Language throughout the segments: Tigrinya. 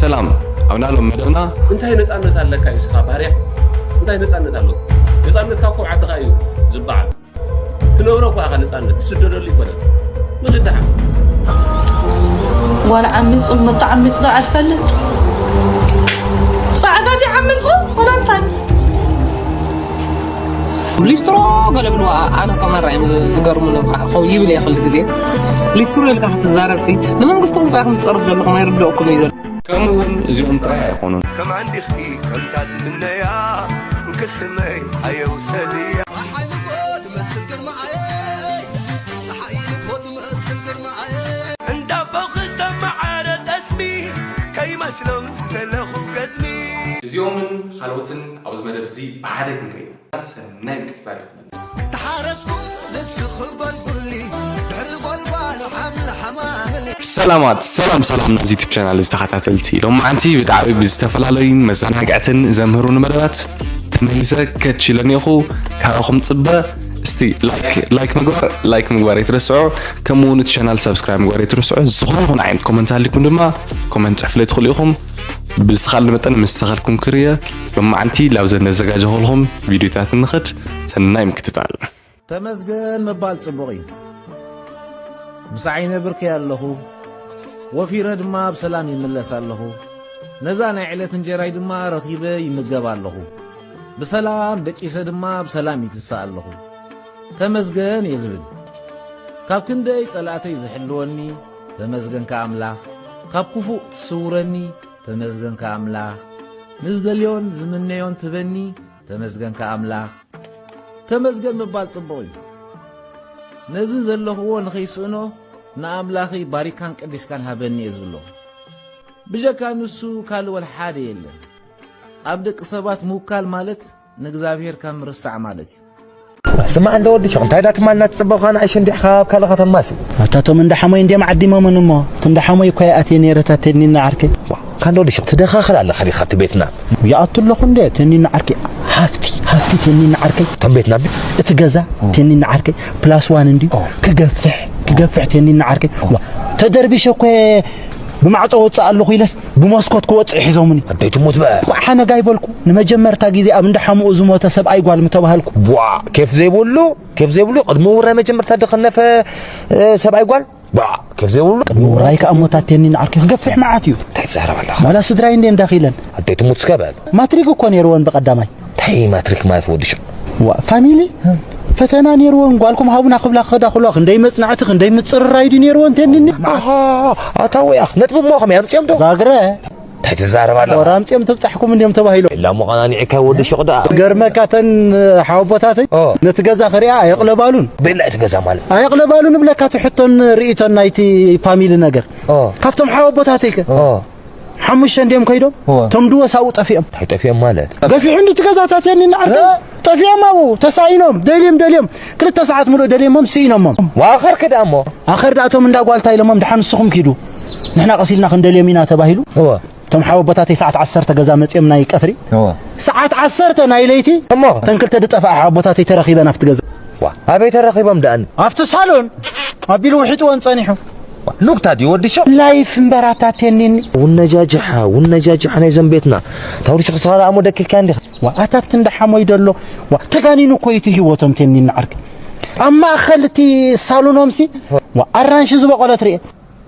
ሰላም፣ ኣብ ናሎም መደብና እንታይ ነጻነት ኣለካ እዩ ስኻ ባርያ? እንታይ ነጻነት ኣለካ? ነጻነትካ እኮ ኣብ ዓድኻ እዩ ዝበዓል። ትነብሮ እኮ ኢኻ ነጻነት፣ ትስደደሉ ይኮነን። ንግድሓ። ጓል ዓሚፁ እሞ ተዓሚፁ ዶ ኣልፈልጥ? ፃዕዳ ድዩ ዓሚፁ? ወላ እንታይ? ሊስትሮ ገለ ብልዋ። ኣነ ከመራ እዮም ዝ- ዝገርሙኒ። ብኸ- ኸው ይብል እየ ኩሉ ግዜ። ሊስትሮ ኢልካ ክትዛረብ ሲ ንመንግስቲ ቁንጣ ኢኹም ትፀርፍ ዘለኹም ኣይርድኦኩም እዩ ዘሎ። ከምኡ እውን እዚኦም ጥራይ ኣይኾኑን። ከም ዓንዲኽቲ ከምታ ዝምነያ እንክስመይ ኣየውሰድያ ፀሓይ ንጎ ትመስል ግርማኣየይ ፀሓይ ንጎ ትመስል ግርማኣየይ እንዳቦ ክሰማዓረ ጠስሚ ከይመስሎም ዝተለኹ ገዝሚ እዚኦምን ካልኦትን ኣብዚ መደብ እዚ ብሓደ ክንርኢ ኢና። ሰናይ ምክትታል ይኹነልና። ተሓረስኩ ንስኺ ጎልጉሊ ድሕሪ ጎልጓል ሓምሊ ሓማምሊ ሰላማት ሰላም ሰላም ናዚ ዩቱብ ቻናል ዝተኸታተልቲ ሎማዓንቲ ብጣዕሚ ብዝተፈላለዩን መዘናግዕትን ዘምህሩን መደባት ተመሊሰ ከች ኢለ እኒኦኹ። ካባኹም ፅበ እስቲ ላይክ ላይክ ምግባር ላይክ ምግባር ኣይትረስዑ። ከምኡ እውን እቲ ቻናል ሳብስክራይብ ምግባር ኣይትረስዑ። ዝኾነ ይኹን ዓይነት ኮመንት ሃልይኩም ድማ ኮመንት ፅሕፍለይ ትኽእሉ ኢኹም። ብዝተኻለ መጠን ምስ ተኸልኩም ክርየ ሎማዓንቲ ላብዘን ነዘጋጀኹልኹም ቪድዮታት ንኽድ። ሰናይ ምክትታል። ተመስገን ምባል ጽቡቕ እዩ። ምሳይ ነብርከይ ኣለኹ፣ ወፊረ ድማ ብሰላም ይምለስ ኣለኹ። ነዛ ናይ ዕለት እንጀራይ ድማ ረኺበ ይምገብ ኣለኹ። ብሰላም ደቂሰ ድማ ብሰላም ይትስእ ኣለኹ። ተመስገን እየ ዝብል። ካብ ክንደይ ጸላእተይ ዝሕልወኒ ተመስገንካ ኣምላኽ፣ ካብ ክፉእ ትስውረኒ ተመስገንካ ኣምላኽ፣ ንዝደልዮን ዝምነዮን ትበኒ ተመስገንካ ኣምላኽ። ተመስገን ምባል ጽቡቕ እዩ። ነዚ ዘለኽዎ ንኸይስእኖ ንኣምላኸይ ባሪካን ቀዲስካን ሃበኒ እየ ዝብሎ። ብጀካ ንሱ ካልእ ወላ ሓደ የለን። ኣብ ደቂ ሰባት ምውካል ማለት ንእግዚኣብሔር ካብ ምርሳዕ ማለት እዩ። ስማዕ እንደ ወዲ ሸቕ እንታይ ዳ ትማልና ትጽበኻ ንኣይሽ እንዲሕ ካብ ካልእ ከተማሲ ኣታቶም እንዳ ሓሞይ እንዲም ዓዲሞምን እሞ እቲ እንዳ ሓሞይ እኮ ይኣትየ ነይረ እታ ቴኒና ዓርከይ እኳ እንደ ወዲ ሸቕ ትደኻኽር ኣለኻ ዲኻ እቲ ቤትና ይኣቱ ኣለኹ እንደ ቴኒና ዓርከይ ሃፍቲ ሃፍቲ ቴኒና ዓርከይ እቶም ቤትና እቲ ገዛ ቴኒና ዓርከይ ፕላስ ዋን እንዲ ክገፍሕ ክገፍሕ ቴኒና ዓርከይ ዋ ተደርቢሸ እኮ ብማዕጾ ወጽእ ኣለኹ ኢለስ ብመስኮት ክወጽእ ሒዞምኒ። ኣደይ ትሙት በ። ቋሓ ነጋይ በልኩ። ንመጀመርታ ግዜ ኣብ እንዳ ሓሙኡ ዝሞተ ሰብኣይ ጓል ምተባህልኩ። ቧ ኬፍ ዘይብሉ ኬፍ ዘይብሉ ቅድሚ ውራይ መጀመርታ ድኸነፈ ሰብኣይ ጓል ቧ ኬፍ ዘይብሉ ቅድሚ ውራይ ከኣ ሞታት ቴኒ ንዓርኪ ክገፍሕ መዓት እዩ። እንታይ ትዛረብ ኣለኻ? ዋላ ስድራይ እንዴ እንዳኺለን። ኣደይ ትሙት እስከ በል። ማትሪክ እኮ ነይርወን ብቐዳማይ። እንታይ ማትሪክ ማለት ወዲ ሽቕ? ዋ ፋሚሊ ፈተና ነይርወን ጓልኩም ሃቡና ክብላ ክኸዳ ከለዋ ክንደይ መጽናዕቲ ክንደይ ምጽርራይ ድዩ ነይርወን ቴኒኒ ኣሃ ኣታ ወያ ነጥቢ እሞ ከመይ ኣምጺኦም ዶ ዛግረ እንታይ ትዛረብ ኣለኻ ወራ ኣምጺኦም ተብጻሕኩም እንዲዮም ተባሂሎም ኢላ ምዃና ኒዕካ ወዲ ሽቕ ደኣ ገርመካ ተን ሓወቦታተይ ኦ። ነቲ ገዛ ክሪኣ ኣየቕለባሉን ቤላ እቲ ገዛ ማለት ኣየቕለባሉን እብለካ እቲ ሕቶን ርእይቶን ናይቲ ፋሚሊ ነገር ኦ። ካብቶም ሓወቦታተይ ከ ኦ። ሓሙሽተ እንዲዮም ከይዶም እወ። እቶም ድወስ ኣብኡ ጠፊኦም እንታይ ጠፊኦም ማለት ገፊሑ እንዲ ትገዛታት የኒ ንዓርከይ ጠፊኦም ኣብኡ ተሳኢኖም ደልዮም ደልዮም ክልተ ሰዓት ሙሉእ ደልዮሞም ስኢኖሞም ዋኸር ክዳ እሞ ኣኸር ደኣቶም እንዳ ጓልታ ኢሎሞም ድሓን ንስኹም ኪዱ ንሕና ቀሲልና ክንደልዮም ኢና ተባሂሉ እወ እቶም ሓወቦታተይ ሰዓት ዓሰርተ ገዛ መፅዮም ናይ ቀትሪ እወ ሰዓት ዓሰርተ ናይ ለይቲ እሞ እተን ክልተ ዝጠፍኣ ሓወቦታተይ ተረኺበን ኣብቲ ገዛ ዋ ኣበይ ተረኺቦም ደኣኒ ኣብቲ ሳሎን ኣቢሉ ውሒጥወን ጸኒሑ። ኑክታ ድዩ ወዲ ሸቕ? ላይፍ እምበር ኣታ ቴኒኒ። ውነጃጅሓ ውነጃጅሓ ናይ ዘንቤትና ታውሪ ሸቕ ስኻ ደኣ ሞ ደኪልካ እንዲኻ። ዋ ኣታ ኣብቲ እንዳ ሓሞይ ደሎ ዋ ተጋኒኑ እኮ እዩ እቲ ህይወቶም ቴኒኒ ዓርከይ። ኣብ ማእኸል እቲ ሳሎኖምሲ ዋ ኣራንሺ ዝበቖለት ርኤ።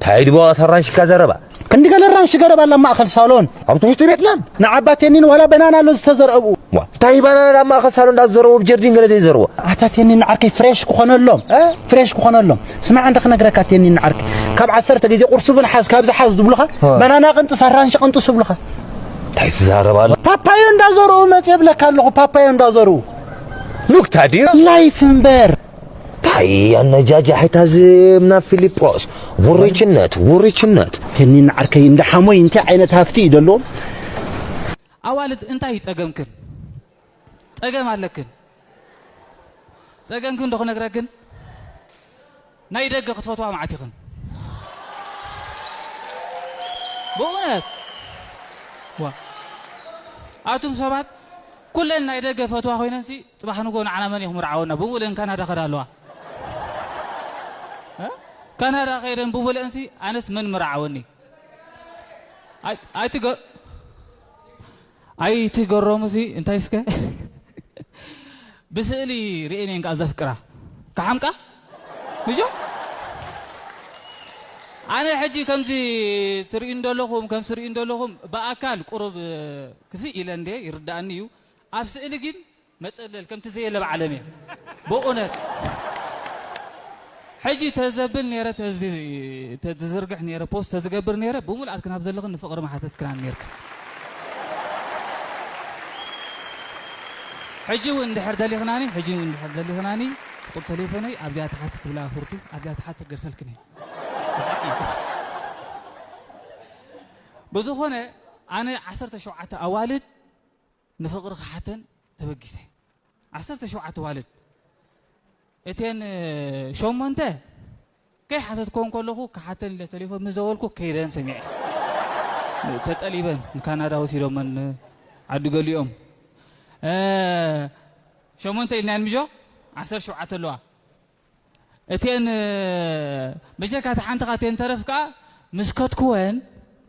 ታይ ድበቐት ኣራንሺ ኢልካ ዘረባ? ክንዲ ገለ ኣራንሺ ገረብ ኣላ ኣብ ማእኸል ሳሎን። ኣብ ትሕቲ ቤትና? ንዓባ ቴኒን ዋላ በናና ኣሎ ዝተዘርአ ኣብኡ። ዋ እንታይ ባናና ኣብ ማእኸል ሳሎን እንዳዘረዎ ብጀርዲን ገለ ደይ ዘረዎ? ኣታ ቴኒን ንዓርከይ ፍሬሽ ክኾነሎም ፍሬሽ ክኾነሎም ስማዕ እንደ ክነግረካ ቴኒን ንዓርከይ ካብ ዓሰርተ ግዜ ቁርሲ እውን ሓዝ ካብዚ ሓዝ ዝብሉኻ ባናና ቅንጥስ ኣራንሺ ቅንጥስ ይብሉኻ እንታይ ትዛረብ ኣሎ ፓፓዮ እንዳዘርኡ መፅየ ብለካ ኣለኹ ፓፓዮ እንዳዘርኡ ኑክታ ድዩ ላይፍ እምበር ታይ ኣነጃጃሒታ ዝም ናብ ፊሊጶስ ውርችነት ውርችነት ቴኒን ንዓርከይ እንደ ሓሞይ እንታይ ዓይነት ሃፍቲ እዩ ደለዎም ኣዋልድ እንታይ እዩ ጸገምክን? ጸገም ኣለክን። ጸገምክን ዶ ክነግረክን? ናይ ደገ ክትፈትዋ መዓት ኢኽን። ብእውነት ዋ ኣቱም ሰባት ኩለን ናይ ደገ ፈትዋ ኮይነንሲ ጽባሕ ንጎ ንዓና መን ኢኹም ርዓወና ብሙሉእን ካናዳ ከዳ ኣለዋ እ? ካናዳ ከይደን ብሙሉእንሲ ኣነስ መን ምርዓወኒ ኣይትገ ኣይትገረሙ ሲ እንታይ እስከ ብስእሊ ርእየን እየን ከኣ ዘፍቅራ ክሓምቃ ምጆ ኣነ ሕጂ ከምዚ ትርእዩ እንደለኹም ከምዚ ትርእዩ እንደለኹም ብኣካል ቁሩብ ክፍእ ኢለ እንደ ይርዳእኒ እዩ ኣብ ስእሊ ግን መጸለል ከምቲ ዘየለ ብዓለም እየ ብእውነት ሕጂ ተዘብል ነረ ተዝርግሕ ነረ ፖስት ተዝገብር ነረ ብምልኣት ክናብ ዘለኽን ንፍቕሪ መሓተት ክናን ነርክ ሕጂ እውን እንድሕር ደሊኽናኒ ሕጂ እውን እንድሕር ደሊኽናኒ ቁጥር ተሌፎነይ ኣብዚኣ ተሓቲ ትብላ ፍርቲ ኣብዚኣ ተሓቲ ገርፈልክን ብዝኾነ ኣነ ዓሰርተ ሸውዓተ ኣዋልድ ንፍቕሪ ክሓተን ተበጊሰ ዓሰርተ ሸውዓተ ዋልድ እተን ሸሞንተ ከይሓተትኮን ከለኹ ክሓተን ኢለ ቴሌፎን ምስ ዘበልኩ ከይደን ሰሚዐ ተጠሊበን ንካናዳ ወሲዶመን ዓዲ ገሊኦም ሸሞንተ ኢልናየን ምጆ ዓሰርተ ሸውዓተ ኣለዋ እተን ብጀካ እቲ ሓንቲ ካቴን ተረፍ ከዓ ምስ ከትክወን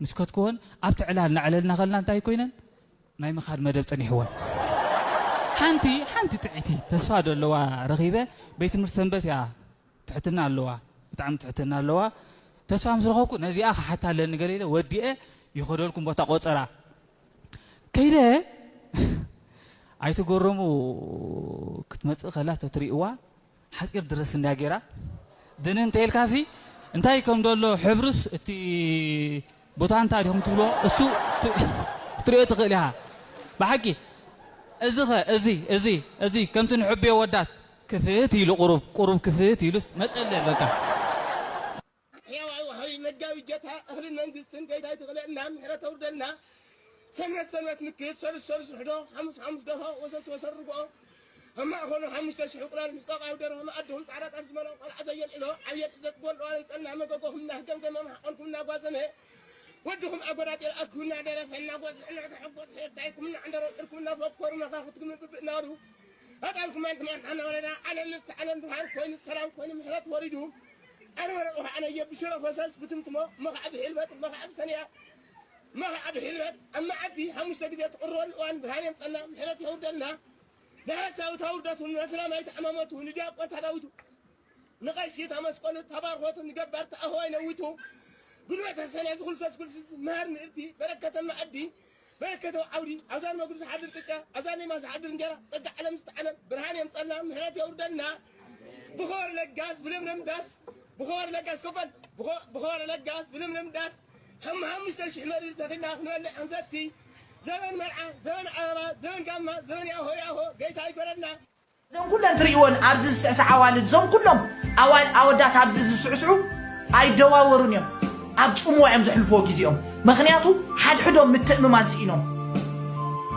ምስ ከትክወን ኣብቲ ዕላል ናዕለልና ከልና እንታይ ኮይነን ናይ ምኻድ መደብ ጸኒሕወን ሓንቲ ሓንቲ ጥዕቲ ተስፋ ዘለዋ ረኺበ ቤት ትምህርቲ ሰንበት እያ ትሕትና ኣለዋ ብጣዕሚ ትሕትና ኣለዋ ተስፋ ምስ ረኸብኩ ነዚኣ ክሓታ ኣለኒ ገለ ኢለ ወዲኤ ይኸደልኩም ቦታ ቆጸራ ከይደ ኣይትገረሙ ክትመጽእ ከላ ተትሪእዋ ሓጺር ድረስ እንዳ ጌራ ድንን ተይልካሲ እንታይ ከም ደሎ ሕብርስ እቲ ቦታ እንታይ ዲኹም ትብሎ እሱ ክትሪኦ ትኽእል ኢኻ ብሓቂ እዚ ኸ እዚ እዚ እዚ ከምቲ ንሕብዮ ወዳት ክፍት ኢሉ ቁሩብ ቁሩብ ክፍት ኢሉስ መጸለል በቃ ሕያዋይ ወሃቢ መጋቢ ጌታ እኽልን መንግስትን ገይታ ይትኽለልና ምሕረት ተውርደልና ሰንበት ሰንበት ምክት ሰሉስ ሰሉስ ውሕዶ ሓሙስ ሓሙስ ደሆ ወሰቲ ወሰር ርግኦ ኣብ ማእኸሉ ሓሙሽተ ሽሕ እንቁላል ምስ ጠቃዊ ደርሆ መኣድኹም ፃዕዳ ጣፍ ዝመልኦ ቆልዓ ዘየልዕሎ ዓብየ ጥዘት ጎልዋ ንፀልና መገጎኹም እናህገምገመ ማሕቆልኩም እናጓዘመ ወድኹም ኣጎዳጢ ኣልኣትኩም እናደረፈ እናጎዝሕ እናተሐጎዝሐ የዳይኩም እናዕንደረ ጭርኩም እናፈኮሩ መኻኽትኩም ብብእናሩ ኣጣልኩም ኣንትማንታና ወረዳ ዓለም ምስ ዓለም ብርሃን ኮይኑ ሰላም ኮይኑ ምሕረት ወሪዱ ኣርበረ ኡኽዓነየ ብሽረ ፈሰስ ብትምትሞ መኻዕቢ ሒልበት መኻዕቢ ሰንያ መኻዕቢ ሒልበት ኣብ መዓልቲ ሓሙሽተ ግዜ ትቕርበሉ እዋን ብርሃን የምፀልና ምሕረት የውርደልና ንሓሳዊ ታውርደቱ ንመስላማይ ተዓማመቱ ንዲያቆን ታዳዊቱ ንቐሺ ታመስቆሉ ታባርኾቱ ንገባር ተኣህዋይ ነዊቱ ጉልበተ ሰንያ ዝኹልሰስ ጉልስስ መሃር ንእርቲ በረከተ መኣዲ በረከተው ዓውዲ ኣብዛ ንመግዱ ዝሓድር ቅጫ ኣብዛ ሌማ ዝሓድር እንጀራ ጸጋ ዓለም ዝተዓለም ብርሃን የምጸልና ምሕረት የውርደልና ብኸወር ለጋስ ብልምልም ዳስ ብኸወር ለጋስ ከፈል ብኸወር ለጋስ ብልምልም ዳስ ሓሙሓሙሽተ ሽሕ መሪር ተኺልና ክንበልዕ ክንሰቲ ዘበን መርዓ ዘበን ዓበባ ዘበን ጋማ ዘበን ያሆ ያሆ ገይታ ይፈረድና እዞም ኩለን ትርእይወን ኣብዚ ዝስዕስዓ ኣዋልድ እዞም ኩሎም ኣዋል ኣወዳት ኣብዚ ዝስዕስዑ ኣይደዋወሩን እዮም ኣብ ጽምዋ እዮም ዘሕልፍዎ ግዜኦም ምኽንያቱ ሓድሕዶም ምትእምማን ስኢኖም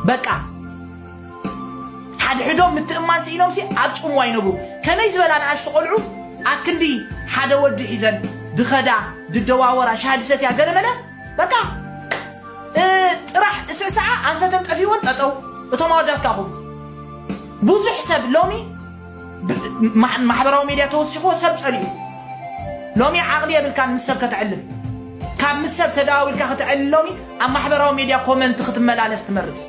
በቃ ሓድሕዶም ምትእምማን ስኢኖም ሲ ኣብ ጽምዋ ይነብሩ ከመይ ዝበላ ንኣሽቱ ቆልዑ ኣክንዲ ሓደ ወዲ ሒዘን ድኸዳ ድደዋወራ ሻሂ ድሰትያ ገለመለ በቃ ጥራሕ እስዕስዓ ኣንፈተን ጠፊወን ጠጠው እቶም ኣወዳት ካኹም ብዙሕ ሰብ ሎሚ ማሕበራዊ ሜድያ ተወሲኽዎ ሰብ ጸሊኡ ሎሚ ዓቕሊ የብልካን ምስ ሰብ ከተዕልል ካብ ምስ ሰብ ተደዋዊልካ ክትዕልል ሎሚ ኣብ ማሕበራዊ ሜድያ ኮመንት ክትመላለስ ትመርጽ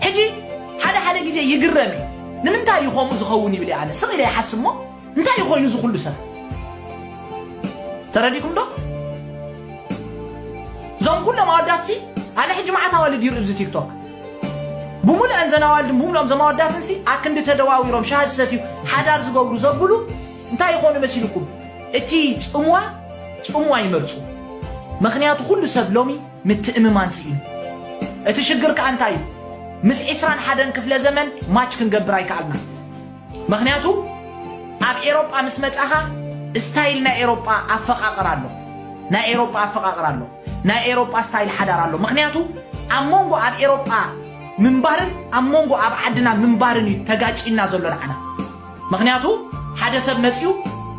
ሕጂ ሓደ ሓደ ግዜ ይግረም እዩ ንምንታይ እዩ ከምኡ ዝኸውን ይብል ኣነ ስቕ ኢለ ይሓስብ ሞ እንታይ እዩ ኮይኑ እዚ ኩሉ ሰብ ተረዲኩም ዶ እዞም ኩሎም ኣወዳትሲ ኣነ ሕጂ መዓት ኣዋልድ ይርኢ እዚ ቲክቶክ ብሙሉአን ዘን ኣዋልድን ብሙሉኦም ዘም ኣወዳትንሲ ኣክንዲ ተደዋዊሮም ሻሂ ዝሰትዩ ሓዳር ዝገብሩ ዘብሉ እንታይ ይኾኑ መሲልኩም እቲ ጽምዋ ጽምዋ ይመርጹ ምኽንያቱ ኩሉ ሰብ ሎሚ ምትእምማን ስኢኑ እቲ ሽግር ከኣ እንታይ እዩ ምስ ዕስራን ሓደን ክፍለ ዘመን ማች ክንገብር ኣይከኣልና ምኽንያቱ ኣብ ኤሮጳ ምስ መጻኻ ስታይል ናይ ኤሮጳ ኣፈቓቕር ኣሎ ናይ ኤሮጳ ኣፈቓቕር ኣሎ ናይ ኤሮጳ ስታይል ሓዳር ኣሎ ምኽንያቱ ኣብ መንጎ ኣብ ኤሮጳ ምንባርን ኣብ መንጎ ኣብ ዓድና ምንባርን እዩ ተጋጭና ዘሎ ንዓና ምኽንያቱ ሓደ ሰብ መጺኡ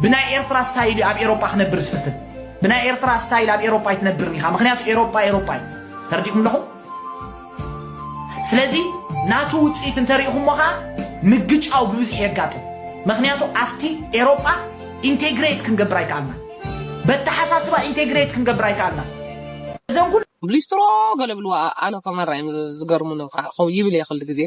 ብናይ ኤርትራ ስታይል እዩ ኣብ ኤሮጳ ክነብር ዝፍትን ብናይ ኤርትራ ስታይል ኣብ ኤሮጳ ኣይትነብርን ኢኻ ምኽንያቱ ኤሮጳ ኤሮጳ እዩ ተረዲእኩም ኣለኹም ስለዚ ናቱ ውፅኢት እንተሪእኹሞ ከዓ ምግጫው ብብዝሒ የጋጥም ምክንያቱ ኣብቲ ኤሮጳ ኢንቴግሬት ክንገብር ኣይከኣልና በተሓሳስባ ኢንቴግሬት ክንገብር ኣይከኣልና። እዞም ኩሉ ሊስትሮ ገለ ብልዋ ኣነ ከመራ እዮም ዝገርሙ ነው። ይብል እየ ክል ግዜ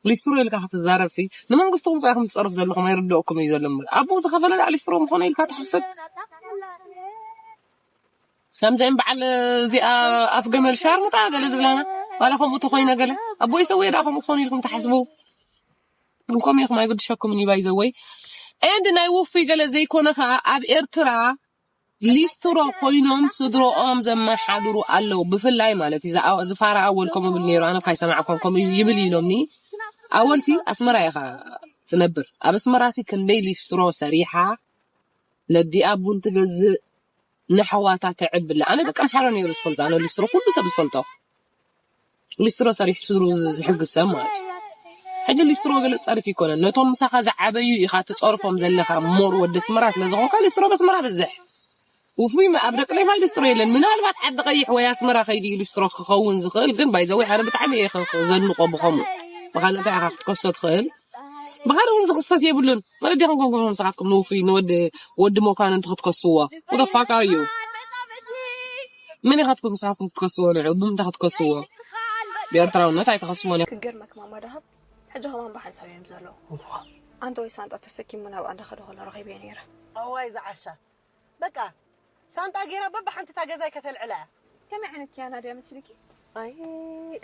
ሊስትሮ ኢልካ ክትዛረብ ሲ ንመንግስቲ ቁምጣ ኢኹም ትፀርፍ ዘለኹም ኣይርድኦኩም እዩ ዘሎ። ኣቦ ዝኸፈለ ዳ ሊስትሮ ምኾነ ኢልካ ትሓስብ ከምዚኦም በዓል እዚኣ ኣፍ ገመል ሻርሙጣ ገለ ዝብላና ዋላ ከምኡ ተኮይነ ገለ ኣቦይ ሰውየ ዳ ከምኡ ክኾኑ ኢልኩም ትሓስቡ። ግን ከምኡ ኢኹም ኣይግድሸኩምን እዩ ባይዘወይ። ኤንድ ናይ ውፉይ ገለ ዘይኮነ ከዓ ኣብ ኤርትራ ሊስትሮ ኮይኖም ስድሮኦም ዘመሓድሩ ኣለዉ። ብፍላይ ማለት እዩ ዝኣ- ዝፋራ ኣወል ከምኡ ይብል ነይሩ። ኣነ እኳ ኣይሰማዕኳን ከምኡ ይብል ኢሎምኒ። ኣወልሲ ኣስመራ ኢኻ ትነብር። ኣብ ኣስመራሲ ክንደይ ሊስትሮ ሰሪሓ ነዲኣ ቡን ትገዝእ ንሓዋታ ተዕብለ። ኣነ ደቂ ኣምሓራ ነይሩ ዝፈልጦ። ኣነ ሊስትሮ ኩሉ ሰብ ዝፈልጦ። ሊስትሮ ሰሪሑ ስድሩ ዝሕግዝ ሰብ ማለት እዩ። ሕጂ ሊስትሮ ገለ ጸርፊ ይኮነን። ነቶም ምሳኻ ዝዓበዩ ኢኻ ትጸርፎም ዘለኻ ሞር ወዲ ኣስመራ ስለ ዝኾንካ ሊስትሮ በስመራ በዝሕ። ውፉይ ኣብ ደቂ ሌፋ ሊስትሮ የለን። ምናልባት ዓዲ ቀይሕ ወይ ኣስመራ ከይዲ ሊስትሮ ክኸውን ዝኽእል ግን ባይዘወይ ኣነ ብጣዕሚ እየ ከ- ዘድንቆ ብኸምኡ። ብኻልእ እንታይ ኢኻ ክትከሶ ትኽእል? ብኻልእ እውን ዝኽሰስ የብሉን። ማለት ዲኹም ኮንኩም ንስኻትኩም ንውፉይ ንወዲ ወዲ መኳንንቲ ክትከስዎ? Who the fuck are you? መን ኢኻትኩም ንስኻትኩም ክትከስዎ ንዑ? ብምንታይ ክትከስዎ? ብኤርትራውነት ኣይትኸስዎን ኢኹም። ክገርመክ ማማ ደሃብ ሕጂ ከማን ብሓንሳብ እዮም ዘለዉ። ኣንተ ወይ ሳንጣ ተሰኪሙ ናብ ኣንዳ ከደ ከሎ ረኺበዮ ነይረ። ኣዋይ ዝዓሻ በቃ ሳንጣ ገይራ በብሓንቲ እታ ገዛይ ከተልዕላ እያ። ከመይ ዓይነት ኪያና ድያ መሲልኪ? ኣይ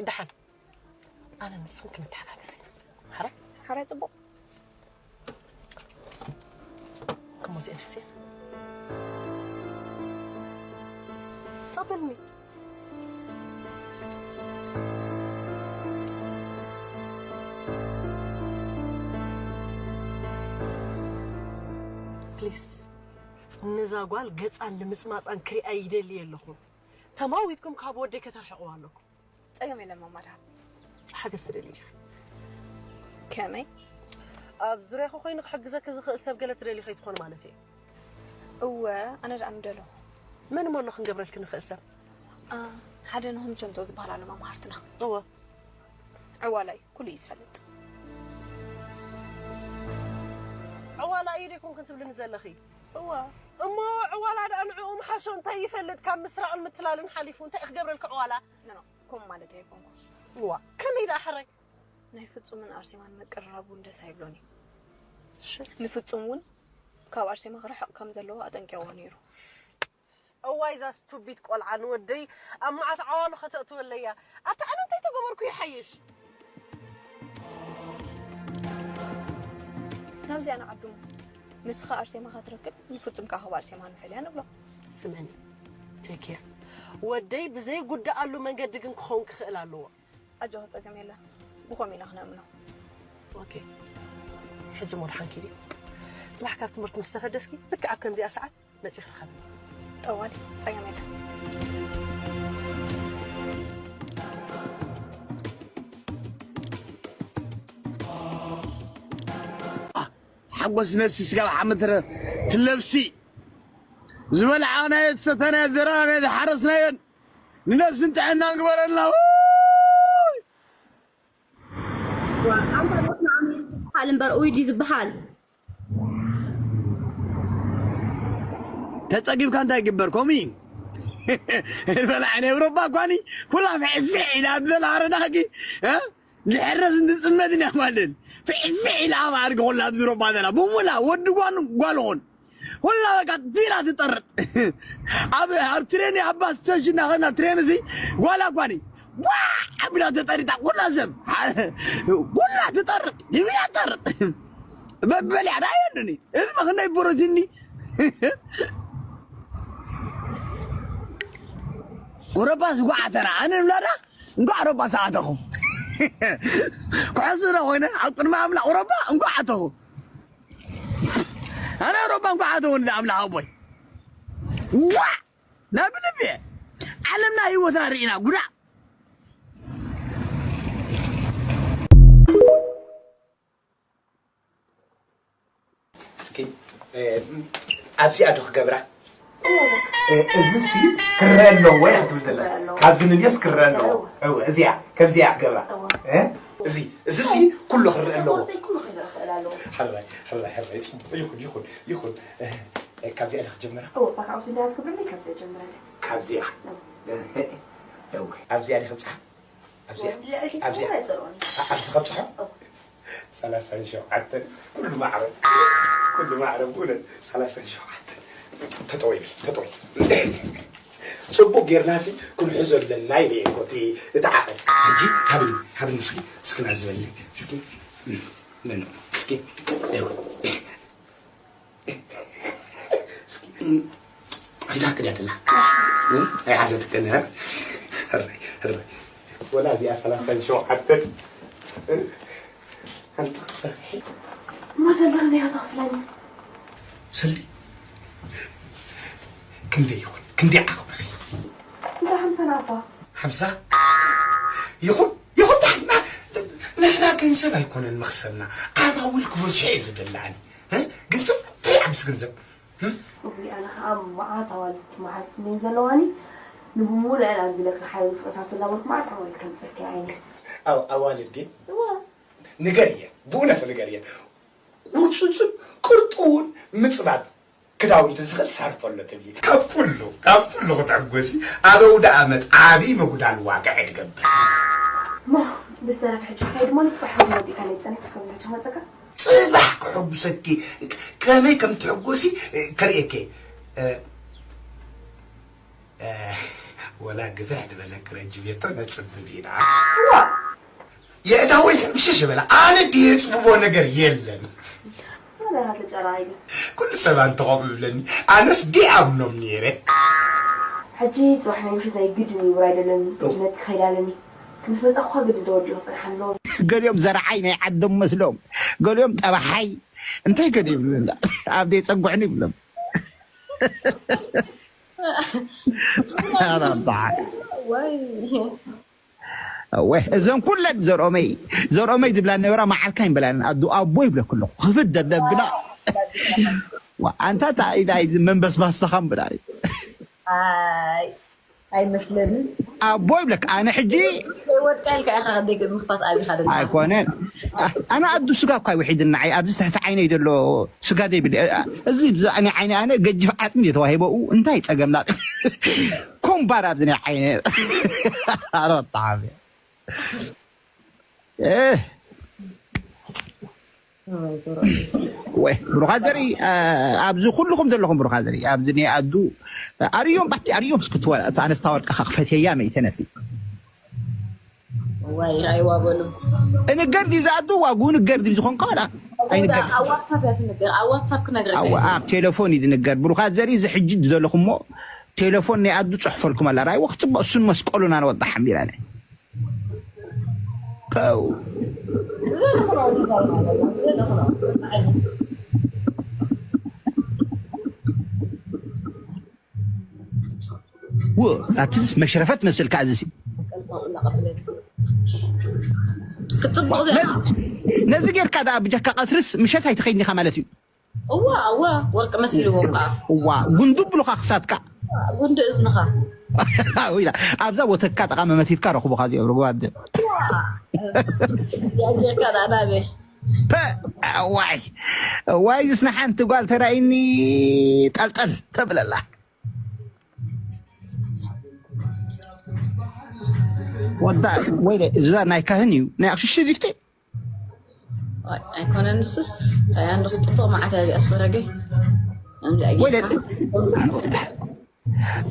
ደሓን ኣነ ንስኽን ክንተሓጋገዝ ኢና። ሓራይ ሓራይ ጽቡቕ። ከሞዚአን ሕስያ ተቐበልኒ። ፕሊስ ነዛ ጓል ገጻን ልምጽማጻን ክሪኣ ይደሊ ኣለኹ። ተማዊትኩም ካብ ወደይ ከተርሕቕዋ ኣለኩም። ጸገም የለን ማማ ደሃብ። ሓገዝ ትደሊ ዲኺ? ከመይ? ኣብ ዙርያኺ ኮይኑ ክሕግዘኪ ዝኽእል ሰብ ገለ ትደሊ ከይትኾኒ ማለተይ እየ። እወ ኣነ ደኣ ምደለኹ። መን እሞ ኣሎ ክንገብረልኪ ንኽእል ሰብ? ኣ፣ ሓደ ናሆም ቸንቶ ዝበሃል ኣሎ መማህርትና። እወ። ዕዋላ እዩ ኩሉ እዩ ዝፈልጥ። ዕዋላ እዩ ዶ ይኮንክን ትብልኒ ዘለኺ? እወ። እሞ ዕዋላ ደኣ ንዕኡ ምሓሾ እንታይ ይፈልጥ ካብ ምስራቕን ምትላልን ሓሊፉ እንታይ እዩ ክገብረልኪ ዕዋላ? ኖ ኖ ከምኡ ማለተይ ኣይኮንኩን። እዋ ከመይ ደኣ ሕራይ? ናይ ፍጹምን ኣርሴማን ምቅርራብ እውን ደስ ኣይብሎን እዩ። ንፍጹም እውን ካብ ኣርሴማ ክርሕቕ ከም ዘለዎ ኣጠንቂቕዎ ነይሩ። እዋይ እዛ ስቱቢት ቆልዓ ንወደይ ኣብ መዓት ዓዋሉ ከተእትወለይ እያ። ኣታ ኣነ እንታይ ተገበርኩ ይሓይሽ? ናብዚኣ ንዓዱ እሞ ንስኻ ኣርሴማ ክትረክብ ንፍጹም ከኣ ካብ ኣርሴማ ንፈልያ ንብሎ። ስምዕኒ ቴክ ኬር ወደይ ብዘይጉዳኣሉ መንገዲ ግን ክኸውን ክኽእል ኣለዎ። ኣጆኺ ጸገም የለን ብኸምኡ ኢና ክነእምኖ። ኦኬ ሕጂ እሞ ደሓን ኪዲ። ጽባሕ ካብ ትምህርቲ ምስ ተፈደስኪ ልክዕ ኣብ ከምዚኣ ሰዓት መጺኺ ርኸብኒ። ጠዋሊ ጸገም የለን። ሓጎስ ነብሲ ስጋብ ሓመትረ ትለብሲ ዝበልዓናዮ ዝሰተናዮ ዘራናዮ ዝሓረስናዮን ንነብስን ጥዕናን ግበረልና። ሓል እምበር ኡይ ድዩ ዝበሃል? ተጸጊብካ እንታይ ይግበር? ኮሚ በላዕ ናይ ኤውሮጳ እኳኒ ኩላ ፍዕፍዕ ኢላ ኣብ ዘላ ኣረዳኺ እ? ዝሕረስ እንትጽመት ኢና ማለት ፍዕፍዕ ኢላ ኣብ ኣድጊ ኩላ ኣብ ዝሮባ ዘላ ብሙላ ወዲ ጓኑ ጓልኹን ኩላ በቃ ፊራ ትጠርጥ ኣብ ኣብ ትሬን ኣብ ባስ ስቴሽን እናኸድና ትሬን እዚ ጓላ እኳኒ ዋ ኣቢላ ተጠሪጣ ኩላ ሰብ ኩላ ትጠርጥ ትቢላ ትጠርጥ በበልያ ዳየንኒ እዚ መኽነይ ቦሮቲኒ ቁረባ ዝጓዓተና ኣነ ንብላዳ እንኳዕ ረባ ሰዓተኹ ክሕሱ ዶ ኮይነ ኣብ ቅድሚ ኣምላኽ ረባ እንኳዕ ኣተኹ ኣነ ረባ እንኳዕ ኣተኹ ንዚ ኣምላኽ ኣቦይ ዋ ናብ ልቢ ዓለምና ህይወትና ርኢና ጉዳእ እስኪ ኣብዚኣ ዶ ክገብራ? እዚ ሲ ክረአ ኣለዎ እያ ክትብል ዘላ። ካብዚ ንልዮስ ክረአ ኣለዎ። እወ እዚኣ ከምዚኣ ክገብራ። እዚ እዚ ሲ ኩሉ ክረአ ኣለዎ። ሕራይ ሕራይ ሕራይ ጽቡቕ ይኹን ይኹን ይኹን። ካብዚኣ ዲኺ ክጀምራ? እወ፣ ባካውት እንድሕር ትገብርለይ ካብዚኣ ጀምረለይ። ካብዚኣ? እወ። ኣብዚኣ ዲኺ ክብጽሓ? ኣብዚኣ? ኣብዚኣ? ኣብዚ ከብጽሖ? ሰላሳን ሸውዓተን። ኩሉ ማዕረ። ኩሉ ማዕረ፣ ብእውነት ሰላሳን ሸውዓተን። ተጠወይ በል፣ ተጠወይ። ጽቡቕ ጌርናሲ ክንሕዞ ኣለና ኢለ እየ እኮ እቲ፣ እቲ ዓቐን። ሕጂ ሃብኒ፣ ሃብኒ እስኪ፣ እስኪ ናብዚ በልኒ። እስኪ፣ እም፣ ነን፣ እስኪ፣ ደው። እስኪ፣ እም፣ ሒዛክ ድያ ደላ? እም፣ ኣይሓዘትክን፣ እ? ሕራይ፣ ሕራይ። ወላ እዚኣ ሰላሳን ሸውዓተን። ሓንቲ ክትሰርሒ። እሞ ሰልዲ ክንደይ ኢኻ ተኽፍለኒ? ሰልዲ ክንደይ ይኹን? ክንደይ ዓቕምኺ? እንዳ ሓምሳ ናቕፋ። ሓምሳ? ይኹን፣ ይኹን፣ ንሕና፣ ንሕና ገንዘብ ኣይኮነን መኽሰብና። ዓማዊል ክበዝሑ እየ ዝደሊ ኣነ። እ? ገንዘብ፣ እንታይ ይዓብስ ገንዘብ? እ? እውይ፣ ኣነ ኸዓ መዓት ኣዋልድ መሓዙት እየን ዘለዋኒ። ንብሙሉአን ኣብዚ ለክሪ ሓይሊ ፍቕሳቱ እናበልኩ መዓት ኣዋልድ ከምፅእልኪ ዓይኒ። ኣው-፣ ኣዋልድ ድየን? እዋ። ንገርየን፣ ብእውነት ንገርየን። ውርጹጽን ቅርጡውን ምጽባብ ክዳውንቲ ዝኽእል ሳርቶ ኣሎ ትብሊ። ካብ ኩሉ፣ ካብ ኩሉ ክትዕጎሲ፣ ኣብ ኣውደ ኣመት ዓቢ ምጉዳል ዋግዒ ትገብር። ሞ፣ ብዝተረፈ ሕጂ ክኸይድ እሞ ንጽባሕ ሕጂ ወዲእካ ናይ ጸኒሕካ ከም ሕጂ ክመጸካ? ጽባሕ ክሕጉሰኪ፣ ከመይ ከም ትሕጎሲ ከርእየኪ። እ፣ እ፣ ወላ ግፍሕ ዝበለ ክረጅ ቤቶ ነጽብብ ኢና። እዋ። የእዳወይ ሕምሽሽ በላ። ኣነ ድየጽብቦ ነገር የለን። ኣነ ሃተ ጨራ ኢለ። ኩሉ ሰብ ኣንተ ከምኡ ይብለኒ። ኣነስ ድኣምኖም ነይረ። ሕጂ ጽባሕ ናይ ምሽት ናይ ግድን እዩ ውራይ ደለኒ። ግድነት ክኸይድ ኣለኒ። ምስ መጻኹ ግድን ተወዲኡ ክጽንሓኒ ኣለዎ። ገሊኦም ዘርዓይ ናይ ዓዶም መስሎም፣ ገሊኦም ጠባሓይ እንታይ ገደ ይብሉ፣ ኣብ ደይ ጸጉዕኒ ይብሎም። ኣረባዓ። ወይ ወይ እዞም ኩለን ዘርኦመይ፣ ዘርኦመይ ዝብላ ነበራ፣ መዓልካ ይበላን ኣዱ ኣቦ ይብለኩ ኣለኹ። ክፍት ደደብና። ዋ፣ ኣንታ ታ ኢዳ መንበስባስ ተኻም ብላ። ኣይ ኣይመስለንን። ኣቦ ይብለክ ኣነ ሕጂ ወድቃ ኢልካ ኢኻ ክንደይ ግን ምኽፋት ኣቢኻ ደለኻ። ኣይኮነን። ኣነ ኣዱ ስጋ እኳ ይውሒድና ዓይ፣ ኣብዚ ትሕቲ ዓይነይ ዘሎ ስጋ ዘይብል፣ እዚ፣ እዚ ኣነ ዓይነ ኣነ ገጅፍ ዓጽሚ እየ ተዋሂበኡ። እንታይ ጸገም ላ-፣ ኮምባር ኣብዚ ናይ ዓይነ። ኣረ ብጣዕሚ። እ። ወይ ብሩኻ ዘርኢ፣ እ፣ ኣብዚ ኩልኹም ዘለኹም ብሩኻ ዘርኢ፣ ኣብዚ ናይ ኣዱ ኣርዮም ባቲ ኣርዮም እስክትወላ፣ እታ ኣነስታ ወርቅኻ ክፈትየያ መይተ ነሲ። ዋይ ራእይዋ በሉ። እንገር ዲዛ ኣዱ ዋጉ ንገር ዲብ ዝኾንካ ወላ ኣይንገር። ኣብ ዋትሳፕ እያ ትንገር። ኣብ ዋትሳፕ ክነግረካ ኣዋ፣ እየ። ኣብ ቴሌፎን እዩ ዝንገር። ብሩኻ ዘርኢ እዚ ሕጂ ዘለኹሞ ቴሌፎን ናይ ኣዱ ጽሕፈልኩም ኣላ። ራእይዋ ክጽበ እሱን መስቀሉን ኣነ ወጣ ሓሚራ ነይ። ፐው። ው፣ ኣትስ መሽረፈት መስልካ ኣዝሲ። ክትጽብቕ እዚኣ። ነዚ ጌርካ ደኣ ብጀካ ቀትርስ ምሸት ኣይትኸይድን ኢኻ ማለት እዩ። እዋ እዋ ወርቂ መሲልዎም ከዓ። እዋ፣ ጉንዱ ብሉኻ ክሳትካ። ጉንዲ እዝንኻ። ወይ ዳ፣ ኣብዛ ወተካ ጠቓ መመቲትካ ረኽቡኻ እዚኦም ርጉባት። ያጌርካ ደኣ ናበይ። ፐ፣ ዋይ፣ ዋይ፣ ዝስና ሓንቲ ጓል ተራይኒ ጠልጠል ተብለላ። ወዳ፣ ወይ፣ እዛ ናይ ካህን እዩ፣ ናይ ኣክሽሽ ሊፍቴ። ኣይ፣ ኣይኮነን ንሱስ። ኣይ፣ ኣንድ ክትጥቕ መዓት እያ እዚኣ ስፈረገ። ኣምዚ ኣይ፣ ወይ፣ ጌርካ።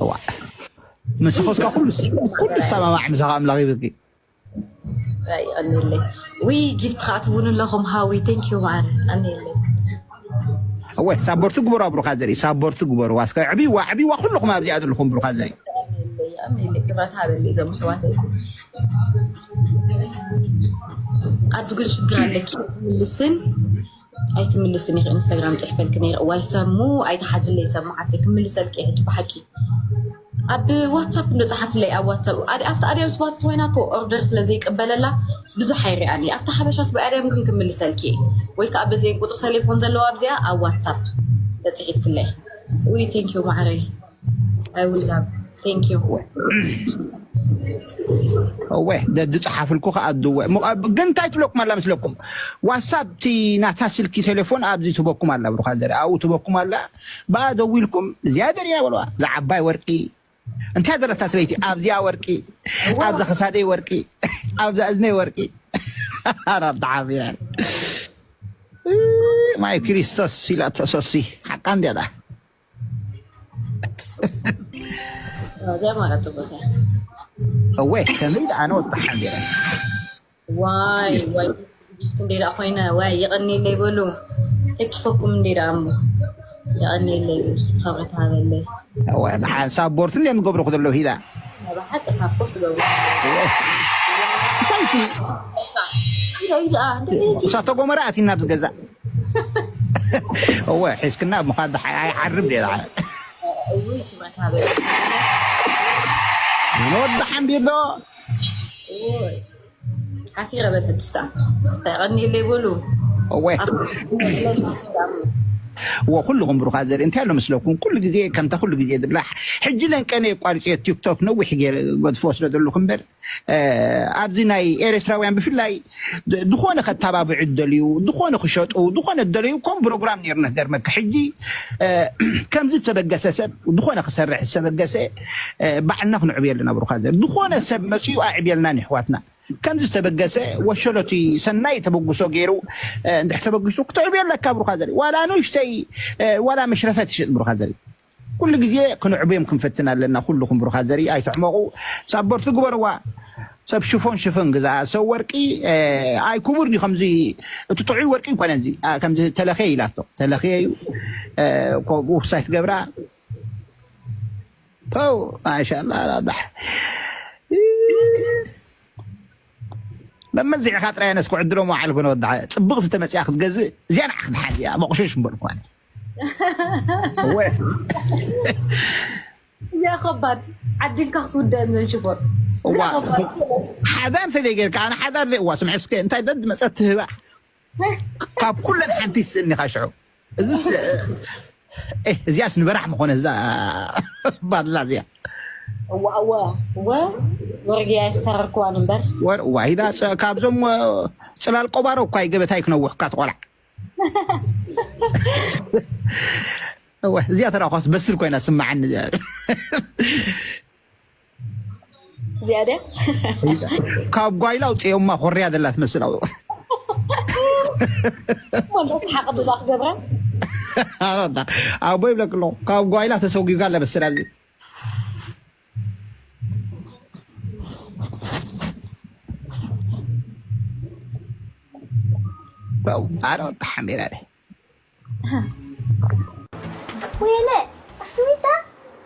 ዋ፣ ምስኻ እስካ ኩሉ፣ ኩሉ ሰማማዕ ምሳኻ ኣምላኽ ይብልኪ። ኣይ፣ ኣንለይ። ዊ ጊፍት ክትውን ኣለኹም ሃዊ፣ ቴንክ ዩ ማዓረ። ኣንለይ። እወ፣ ሳቦርቲ ግበሩ፣ ብሩኻ ዘርኢ፣ ሳቦርቲ ግበሩ። ዋስከ ዕብይዋ፣ ዕብይዋ፣ ኩልኹም ኣብዚኣ ዘለኹም ብሩኻ ዘርኢ። ኣንለይ፣ ኣንለይ። ክብረት ሃበለይ፣ እዞም ኣሕዋተይ። ኣዱ ግን ሽግር ኣለኪ፣ ትምልስን ኣይትምልስን ኢኺ። ኢንስታግራም ጽሕፈልኪ ነይረ። እዋይ ሰሙ፣ ኣይትሓዝለይ ሰሙ ሓፍተይ፣ ክምልሰልኪ እየ ሕጂ ብሓቂ። ኣብ ዋትሳፕ እንዶ ጸሓፍለይ፣ ኣብ ዋትሳፕ። ኣዲ-፣ ኣብቲ ኣድያም ስባት ኮይና እኮ ኦርደር ስለ ዘይቅበለላ ብዙሕ ኣይሪኣን እየ። ኣብቲ ሓበሻ ስባ ኣድያም ግን ክምልሰልኪ እየ። ወይ ከኣ በዘይ ቁጽሪ ሰሌፎን ዘለዋ ኣብዚኣ ኣብ ዋትሳፕ ተጽሒፍክለይ። ውይ፣ ቴንክ ዩ ማዕረይ። I will love. Thank you. እወ፣ ደድጸሓፍልኩ ከኣ ድወ። ሞ-፣ ግን እንታይ ትብለኩም ኣላ መስለኩም? ዋትሳፕ፣ እቲ ናታ ስልኪ ቴሌፎን ኣብዚ ትበኩም ኣላ፣ ብሩኻ ዘርኢ ኣብኡ ትበኩም ኣላ። ብኣ ደዊልኩም፣ እዚኣ ደሪና በልዋ። እዛ ዓባይ ወርቂ፣ እንታይ በለታ ሰበይቲ? ኣብዚኣ ወርቂ፣ ኣብዛ ክሳደይ ወርቂ፣ ኣብዛ እዝነይ ወርቂ። ኣራዳ ሓቢራ። ማይ ክርስቶስ ኢላቶ ሶሲ፣ ሓቃ እንድያ። እዚኣ ማለት ጽቡቕ እያ። እወ፣ ከመይ ደኣ ኣነ ወጣሕ እንድያ። ዋይ፣ ዋይ፣ ጊፍት እንዴ ደኣ ኮይነ፣ ዋይ፣ የቐንየለይ በሉ። ተኪፈኩም እንዴ ደኣ እሞ። የቐንየለይ በሉ፣ ስታወት ሃበለይ። እወ፣ ደሓን ሳፖርት እንድዮም ዝገብሩኹ ዘለዉ ሂዳ። ናይ ብሓቂ ሳፖርት ገብሩ። እወ። እንታይ እቲ? እንታይ ደኣ፣ እንደ እሳተ ጎመራ ኣቲና ኣብዚ ገዛ። እወ፣ ሒዝክና ምዃን ደሓ-፣ ኣይዓርብ ድየ ደሓ። እውይ፣ ክመታ በል። ንወዲ ሓምቢር ዶ? እውይ፣ ሓፊረ በል ሕጅስታ። ተቐኒለይ በሉ። እወ። ኣብ-፣ እወ፣ ኩልኹም ብሩኻት ዘርኢ እንታይ ኣሎ መስለኩም? ኩሉ ግዜ ከምታ ኩሉ ግዜ ዝብላ፣ ሕጂ ለንቀነ የቋርጽዮ ቲክቶክ ነዊሕ ገይረ ገድፎ ስለ ዘለኹ እምበር፣ እ፣ ኣብዚ ናይ ኤርትራውያን ብፍላይ ድ-፣ ዝኾነ ከተባብዑ እደልዩ፣ ዝኾነ ክሸጡ፣ ዝኾነ እደልዩ፣ ከም ፕሮግራም ነይርና ክገርመካ። ሕጂ፣ እ፣ ከምዚ ዝተበገሰ ሰብ፣ ዝኾነ ክሰርሕ ዝተበገሰ፣ እ፣ ባዕልና ክንዕብዮ ኣለና ብሩኻ ዘር። ዝኾነ ሰብ መጺኡ ኣዕብየልናን የሕዋትና። ከምዚ ዝተበገሰ ወሸሎቲ ሰናይ ተበግሶ ገይሩ፣ እ፣ እንድሕር ተበጊሱ ክትዕብዮ ኣለካ ብሩኻ ዘር። ዋላ ንእሽተይ፣ እ፣ ዋላ መሽረፈ ትሽጥ ብሩኻ ዘር። ኩሉ ግዜ ክንዕብዮም ክንፈትን ኣለና። ኩልኹም ብሩኻት ዘርኢ ኣይትሕመቑ። ሳቦርቲ ግበርዋ። ሰብ ሽፎን ሽፎን ግዛ። ሰብ ወርቂ፣ እ፣ ኣይ ክቡር ድዩ ከምዚ እቲ ጥዑይ ወርቂ ይኮነ እዚ። ኣ፣ ከምዚ ተለኽየ ኢላቶ። ተለኽየ እዩ። እ፣ ኮ-፣ ዌብሳይት ገብራ። ፖው፣ ማሻኣላ፣ ራዳሕ። መመዚዕኻ ጥራይ ኣነስ ክዕድሎ መዓል ኮነ ወድዓ። ጽብቕቲ ተመጺኣ ክትገዝእ፣ እዚኣ ንዓ ክትሓዝ እያ። መቑሽሽ እምበር እኳ። እወ። እዚኣ ከባድ ዓዲልካ ክትውደእን ዘንሽፎር። እዋ፣ እዚኣ ከባድ። ሓዳር ተዘይጌርካ፣ ኣነ ሓዳር ዘይ-፣ እዋ፣ ስምዒ እስከ፣ እንታይ ደድ መጸት ትህባ? ካብ ኩለን ሓንቲ ትስእኒ ኢኻ ሽዑ። እዚስ፣ ኤህ፣ እዚኣስ ንበራሕ ምኾነ፣ እዛ ባድላ እዚኣ። እዋ፣ እዋ፣ እወ፣ ወርድያ ዝተረርክዋን እምበር። ወር-፣ እዋ፣ ኢዳ ጸ-፣ ካብዞም፣ እ፣ ጽላል ቆባሮ እኳ ይገበታይ ክነውሕ እኳ ትቆላዕ። እወ፣ እዚኣ ተራኳስ በስል ኮይና ስምዓኒ እዚኣ። እዚኣ ድያ? ካብ ጓይላ ኣውፅኦማ ኮርያ ዘላ ትመስል ኣብ ወላ ሰሓቕ ድላ ክገብራ። ኣረዳ። ኣቦ ይብለክ ኣለኹ። ካብ ጓይላ ተሰጒጋ ኣላ መሰል ኣብዚ። ኣረ ወጣ ሓሜራ። ወይነ፣ ኣስሚታ፣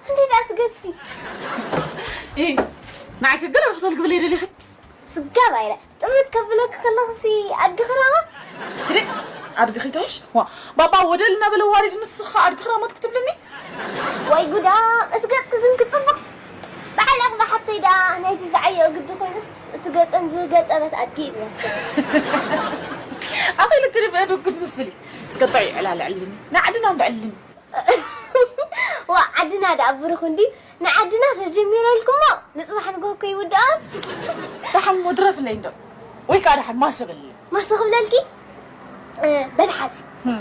እንዴት ኣትገዝፊ? እይ፣ ንዓይ ክግር ክትብል ክብል የደሊኺ? ስጋብ ኣይረ፣ ጥምት ከብለክ ከለኽሲ ኣድግኽራማ? ትሪ፣ ኣድግኺ ትሕሽ? ዋ፣ ባባ ወደል እናበለ ዋሪድ ንስኻ ኣድግኽራማ ክትብልኒ? ወይ ጉዳ፣ እቲ ገጽኪ ግን ክጽብቕ። በዓል ኣቕባ ሓብተይ ደኣ ናይቲ ዝዓየኦ ግዲ ኮይኑስ እቲ ገጸን ዝገጸበት ኣድጊ እዩ ዝመስል። ኣኺሉ ክሪፍ እዱ ክትምስሊ። እስከ ጥዑይ ዕላል ዕልልኒ። ንዓድና እንዶ ዕልልኒ። ዋ ዓድና ደኣ ብሩኽ እንዲ ንዓድና ተጀሚረ ኢልኩሞ ንጽባሕ ንግሆ እኮ ይውድኦ። ደሓን እሞ ድረፍለይ እንዶ። ወይ ከኣ ደሓን ማሰ በልለይ። ማሰ ክብለልኪ? እ፣ በል ሓዚ። ህም።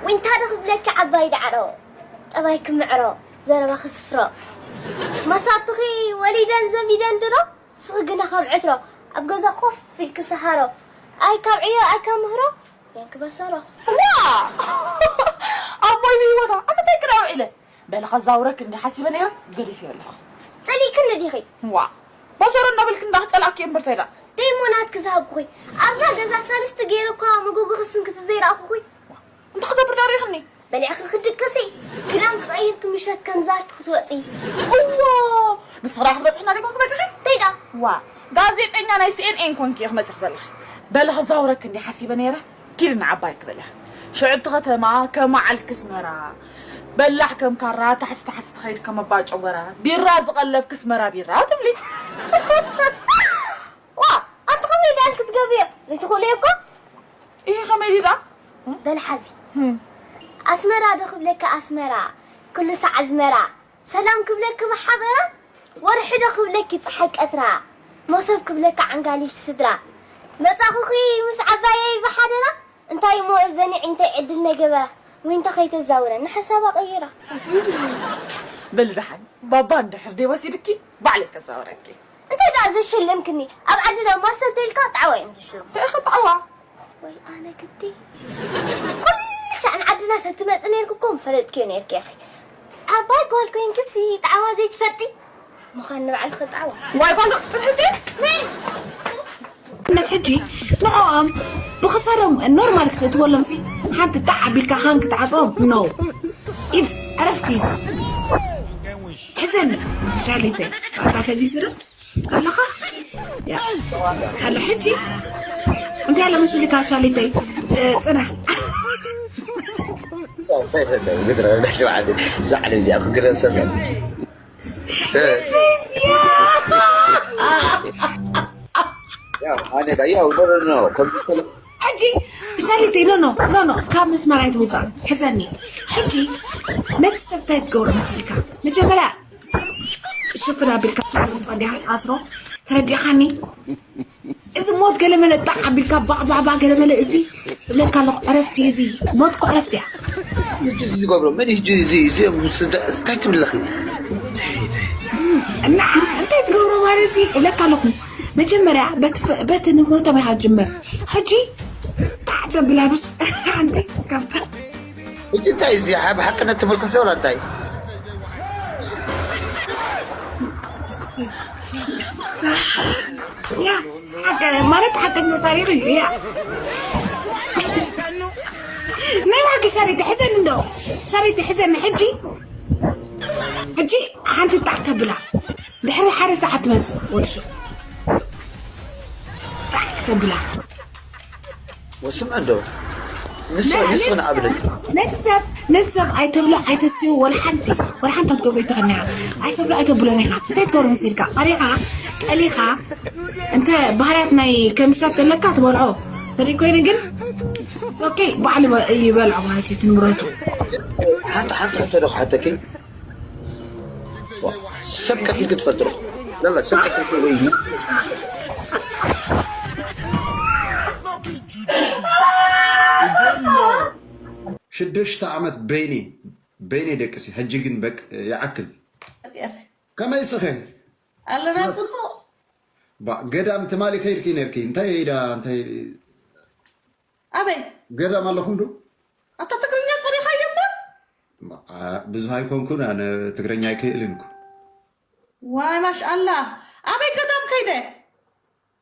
ዊንታ ዶ ክብለኪ ዓባይ ዳዕሮ። ጠባይ ክምዕሮ፣ ዘረባ ክስፍሮ። መሳትኺ ወሊደን ዘሚደን ድሮ፣ ስኺ ግና ከም ዕትሮ፣ ኣብ ገዛ ኮፍ ኢልኪ ሰሃሮ። ኣይ ካብ ዕዮ፣ ኣይ ካብ ምህሮ፣ ደንኪ በሰሮ። ዋ! ኣቦይ ብህይወታ ኣብ ምንታይ ክዳ ውዒለ? በሊ ከዛውረክ እንዲ ሓሲበ ነይረ፣ ገዲፈዮ ኣለኹ። ጸሊእክኒ ዲኺ? ዋ! በሰሮ እናበልክ እንዳ ክጸላእኪ እምበር ተይዳ። ደይሞ ናትኪ ዝሃብኩኺ። ኣብዛ ገዛ ሳልስቲ ገይረ እኳ መጎጎ ክስንክቲ ዘይረኣኹኺ። እንታይ ክገብር ዳሪኽኒ? በሊዕኺ ክትድቅሲ፣ ክዳን ክቐይርኪ ምሸት ከም ዛርቲ ክትወጺ። እዎ፣ ንስኺ ደኣ ክትበጽሕና ዲኹም ክመጽኺ? እንታይ ደኣ? ዋ፣ ጋዜጠኛ ናይ ሲ ኤን ኤን ኮንኪ ኢኺ መጺኺ ዘለኺ። በሊ ክዛውረኪ እንዲ ሓሲበ ነይረ፣ ኪዲ ንዓባይ ክበላ። ሽዑ እቲ ከተማ ከም መዓልኪ ኣስመራ፣ በላሕ ከም ካራ፣ ታሕቲ ታሕቲ ትኸይድ ከም ኣባ ጨጎራ፣ ቢራ ዝቐለብኪ ኣስመራ ቢራ ትብሊ። ዋ፣ ኣንቲ ከመይ ደኣ ኢልኪ ትገብርዮ? ዘይትኽእልዮ እኮ። እሂ፣ ከመይ ድዩ ደኣ? በል ሓዚ። ህም። ኣስመራ ዶ ክብለካ ኣስመራ፣ ኩሉ ሳዕ ኣዝመራ፣ ሰላም ክብለኪ ብሓበራ፣ ወርሒ ዶ ክብለኪ ጸሓይ ቀትራ፣ መሶብ ክብለካ ዓንጋሊት ስድራ። መጻኹኺ ምስ ዓባየይ ብሓደራ፣ እንታይ እሞ እዘን ኣዒንተይ ዕድል ነገበራ፣ ዊንታ ከይተዛውረን ንሓሳባ ቀይራ። በሊ ደሓን፣ ባባ እንድሕር ደይ ወሲድኪ፣ ባዕለይ ከዛውረኪ። እንታይ ደኣ ዘሸለምክኒ? ኣብ ዓድና ማሰ እንተኢልካ ጣዕዋ እዮም ዝሽለሙ። እንታይ ኢኻ ጣዕዋ? ወይ ኣነ ግዲ። ኩሉ ሻዕ ንዓድና ተትመጺ ነይርኪ እኮ ምፈለጥክዮ ነይርኪ ኢኺ። ዓባይ ጓል ኮይንክሲ ጣዕዋ ዘይትፈልጢ ምዃን ንባዕልኺ ጣዕዋ። ዋይ ጓል ጽንሕቲ። ነይ። ሕጂ ንዕኦም ብኽሳዶም ኖርማል ክትእትወሎም ሲ ሓንቲ ጣዕ ኣቢልካ ሃን ክትዓጽዎም ኖ። ኢድስ ዕረፍቲ። ሕዘኒ ሻሊተይ ኣታ ፈዚዝረ ኣለኻ። ያ፣ ኣሎ ሕጂ እንታይ ኣሎ መሲልካ ሻሊተይ? እ፣ ጽናሕ። እንታይ ፈለ ምድረ ብዳሕቲ ባዕዲ እዛ ዓለም እዚኣ ክግረን ሰብ እያ። እ፣ ስፔስ፣ ያ። ያው፣ ኣነ ዳ፣ ያው፣ ኖ፣ ኖ፣ ኖ፣ ኮምፒውተር ሕጂ ሻሊተይ፣ ኖ፣ ኖ፣ ኖ፣ ኖ፣ ካብ መስመር ኣይትውጻእ። ሕዘኒ። ሕጂ ነቲ ሰብ እንታይ ትገብሮ መሲልካ? መጀመርያ ሽፍን ኣቢልካ ጸጊኻ ኣስሮ። ተረዲኻኒ? እዚ ሞት ገለ መለ ጣዕ ኣቢልካ ባዕ፣ ባዕ፣ ባዕ ገለ መለ እዚ እብለካ ኣለኹ። ዕረፍቲ እዚ ሞት እኮ ዕረፍቲ እያ። ሕጂ እዚ ዝገብሮ መን እዩ? ሕጂ እዚ፣ እዚኦም ምስ ደ-፣ እንታይ ትብለኺ? እና እንታይ ትገብሮ ማለት እዚ እብለካ ኣለኹ። መጀመርያ በቲ ፍ-፣ በቲ ንብረቶም ኢኻ ትጅምር። ሕጂ ጣዕ ተብላብስ ሓንቲ ካብታ ሕጂ እንታይ እዚ ሓብ ሓቅነት ተመልከሰ ወላ እንታይ? ያ፣ ሓቀ-፣ ማለት ሓቀኛ ታሪኽ እዩ፣ ያ። ናይ ብሓቂ ሻሪቲ ሕዘን እንዶ፣ ሻሪቲ ሕዘን ሕጂ፣ ሕጂ ሓንቲ ጣዕ ተብላ። ድሕሪ ሓደ ሰዓት ትመጽእ ወዲ ሹቕ። ጣዕ ተብላ። ወስምዐ እንዶ። ንሱ፣ ናይ፣ ንሱ ነቲ ንኣብለት። ሰብ፣ ነቲ ሰብ፣ ነቲ ሰብ ኣይተብሎ፣ ኣይተስትዮ፣ ወላ ሓንቲ፣ ወላ ሓንቲ ክትገብሮ ኣይትኽእልን ኢኻ። ኣይተብሎ፣ ኣይተብሎን ኢኻ። እንታይ ትገብሮ መሲልካ? ቀሊኻ፣ ቀሊኻ፣ እንተ ባህርያት ናይ ከምሻት ዘለካ ትበልዖ። ተደይ ኮይነ ግን፣ it's okay፣ ባዕሉ ይበ-፣ ይበልዖ ማለት እዩ፣ እቲ ንብረቱ። ሓንቲ፣ ሓንቲ ሕቶ ዶ ክሓተኪ? ዋ፣ ሰብ ቀትልኪ ትፈልጢ ዶ? ላላ፣ ሰብ ቀትልኪ ወይ ሽዱሽተ ዓመት በይኒ፣ በይኒ ደቅሲ፣ ሕጂ ግን በቅ-፣ ይዓክል። ከመይ ስኸ? ኣለና ጽቡቕ። ባ፣ ገዳም ትማሊ ከይድኪ ነርኪ፣ እንታይ ኢዳ፣ እንታይ ኣበይ? ገዳም ኣለኹም ዶ? ኣታ ትግርኛ ጸሪኻዮ እምበር? ማ፣ ኣ፣ ብዙህ ኣይኮንኩን፣ ኣነ ትግርኛ ኣይክእልን እኮ። ዋይ ማሽኣላ። ኣበይ ገዳም ከይደ?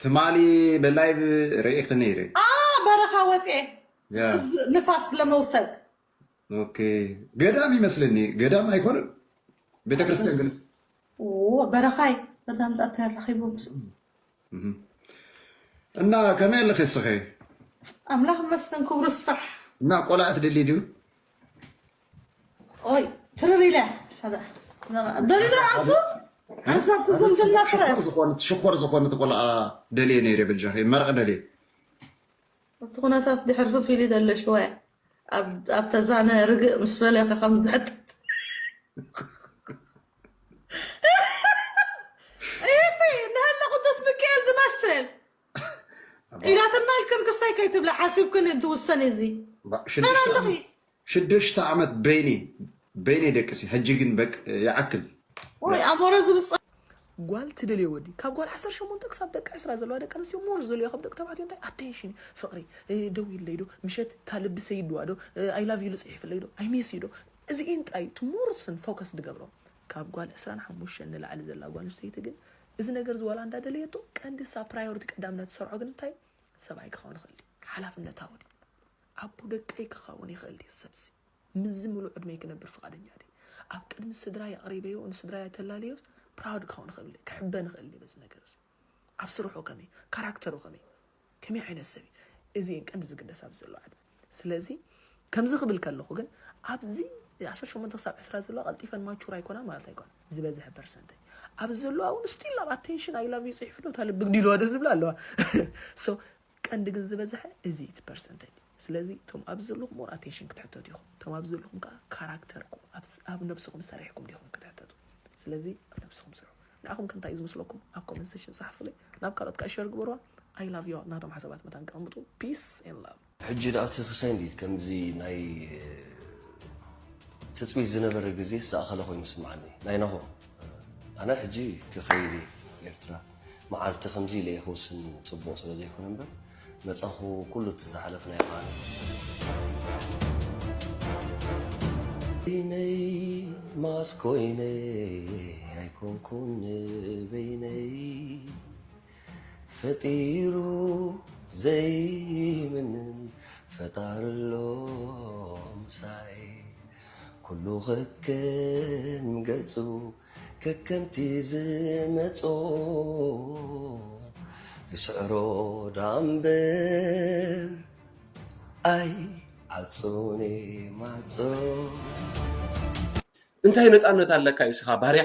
ትማሊ ብላይቭ ርኢኺ ነይረ። ኣ፣ በረኻ ወጽኤ። ያ። ንፋስ ለመውሰድ። ኦኬ። ገዳም ይመስለኒ። ገዳም ኣይኮነን። ቤተክርስትያን ግን። ኦ፣ በረኻይ። ገዳም ጣታ ያራኺቦም። እህ። እና ከመይ ኣለኺ እስኺ? ኣምላኽ ይመስገን፣ ክብሩ ይስፋሕ። እና ቆልዓ ትደልዪ ድዩ? ኦይ፣ ትርር ኢለ። ሰዳ። ደሊዶ ኣቱ? ሓሳብ ትዝምትና ትረ። ሽኮር ዝኾነት፣ ሽኮር ዝኾነት ቆልዓ ደልየ ነይረ በጃኺ። መርዓ ደልየ። እቲ ኩነታት ድሕሪ ፍፍ ኢሉ ዘሎ ሽወያ። ኣብ፣ ኣብ ተዛነ ርግእ ምስ በለ ከ ከም ዝድሕጥ። እየኒ፣ ንሃለ ቅዱስ ሚካኤል ዝመስል። ኣባ- ኢላትና ኢልክን ክስታይ ከይትብላ ሓሲብክን እንትውሰን እዚ። ባ-፣ መን ሽዱሽተ ኣለኺ? ዓመት፣ ሽዱሽተ ዓመት በይኒ፣ በይኒ ደቅሲ፣ ሕጂ ግን በቅ-፣ ይዓክል። ወይ ኣሞረ ዝብጻ ጓል ትደልዮ ወዲ፣ ካብ ጓል ዓሰርተ ሸሞንተ ክሳብ ደቂ ዕስራ ዘለዋ ደቂ ኣንስትዮ ሞር ዝደልዮ ካብ ደቂ ተባዕትዮ እንታይ? ኣቴንሽን፣ ፍቕሪ፣ እ፣ ደዊለይ ዶ፣ ምሸት እታ ልቢ ሰይድዋ ዶ፣ እ፣ I love you ኢሉ ጽሒፍለይ ዶ፣ I miss you ዶ፣ እዚኤን ጥራይ እዩ እቲ ሞር ስን ፎከስ ዝገብሮ። ካብ ጓል ዕስራን ሓሙሽተን ንላዕሊ ዘላ ጓል ኣንስተይቲ ግን እዚ ነገር እዚ ዋላ እንዳደለየቶ ቀንዲ እሳ ፕራዮሪቲ ቀዳምነት ትሰርዖ ግን እንታይ? ሰብኣይ ክኸውን ይኽእል እዩ። ሓላፍነታዊ ድዩ? ኣቦ ደቀይ ክኸውን ይኽእል ድዩ ሰብዚ? ምስዚ ምሉእ ዕድመይ ክነብር ፍቓደኛ ድየ? ኣብ ቅድሚ ስድራይ ኣቕሪበዮ፣ ንስድራይ ኣይተላልዮስ ፕራውድ ክኸውን ይኽእል ድየ? ክሕበን ይኽእል ድየ በዚ ነገር እዚ? ኣብ ስርሑ ከመይ? ካራክተሩ ከመይ? ከመይ ዓይነት ሰብ እዩ? እዚ እየን ቀንዲ ዝግደስ ኣብዚ ዘሎ ዓድና። ስለዚ ከምዚ ክብል ከለኹ ግን ኣብዚ ዓሰርተ ሸሞንተ ክሳብ ዕስራ ዘለዋ ቀልጢፈን ማቹር ኣይኮናን ማለት ኣይኮነን። ዝበዝሐ ፐርሰንተጅ ኣብዚ ዘለዋ እውን ስቲል ኣብ ኣቴንሽን ኣይ ላቭ ዩ ጽሒፉ ዶ እታ ልቢ ግዲልዋ ዶ ዝብላ ኣለዋ። ሶ ቀንዲ ግን ዝበዝሐ እዚ እቲ ፐርሰንተጅ። ስለዚ እቶም ኣብዚ ዘለኹም ሞር ኣቴንሽን ክትሕተቱ ኢኹም። እቶም ኣብዚ ዘለኹም ከዓ ካራክተርኩም ኣብ ስ-፣ ኣብ ነብስኹም ሰሪሕኩም ዲኹም ክትሕተቱ። ስለዚ ኣብ ነብስኹም ስርሑ። ንዓኹም ከ እንታይ እዩ ዝመስለኩም? ኣብ comment section ጸሓፉለይ። ናብ ካልኦት ከኣ share ግበርዋ። I love you። ናቶም ሓሳባት መታን ከቐምጡ። Peace and love። ሕጂ ደኣ እቲ ክሳይ እንዲ ከምዚ ናይ ትጽቢት ዝነበረ ግዜ ዝኣኸለ ኮይኑ ይስምዓኒ። ናይ ናሆም ኣነ ሕጂ ክኸይድ እየ ኤርትራ መዓልቲ ከምዚ ኢለ እየ ክውስን ጽቡቕ ስለ ዘይኮነ እምበር መጻኹ ኩሉ እቲ ዝሓለፍናዮ ከኣ በይነይ ማስኮይነ ኣይኮንኩን በይነይ ፈጢሩ ዘይምንን ፈጣሪ ኣሎ ምሳይ ኩሉ ከከም ገጹ ከከምቲ ዝመጾ ክስዕሮ ዳምበር ኣይ ዓጹኒ ማጾ እንታይ ነፃነት ኣለካ እዩ ስኻ ባርያ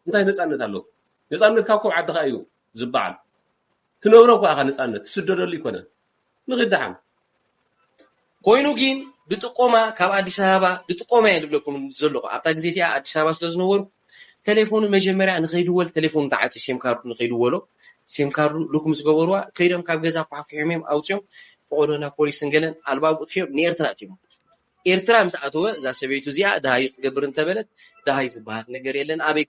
እንታይ ነፃነት ኣለካ ነፃነትካ እኮ ዓድኻ እዩ ዝበዓል ትነብሮ እኳ ኢኻ ነፃነት ትስደደሉ ይኮነ ንኺድ ደሓን ኮይኑ ግን ብጥቆማ ካብ ኣዲስ ኣበባ ብጥቆማ እየ ዝብለኩም ዘለኹ ኣብታ ግዜ እቲኣ ኣዲስ ኣበባ ስለ ዝነበርኩ ተሌፎኑ መጀመርያ ንኸይድወል ተሌፎኑ ተዓፅዩ ሴም ካርዱ ንኸይድወሎ ሴም ካርዱ ልኩም ዝገበርዋ ከይዶም ካብ ገዛ ኳሕኩሖም እዮም ኣውፅኦም ፈቆዶ ናብ ፖሊስን ገለን ኣልባብ ጥፊኦም ንኤርትራ ኣትዮም ኤርትራ ምስ ኣተወ እዛ ሰበይቱ እዚኣ ደሃይ ክገብር እንተበለት ደሃይ ዝበሃል ነገር የለን ኣበይ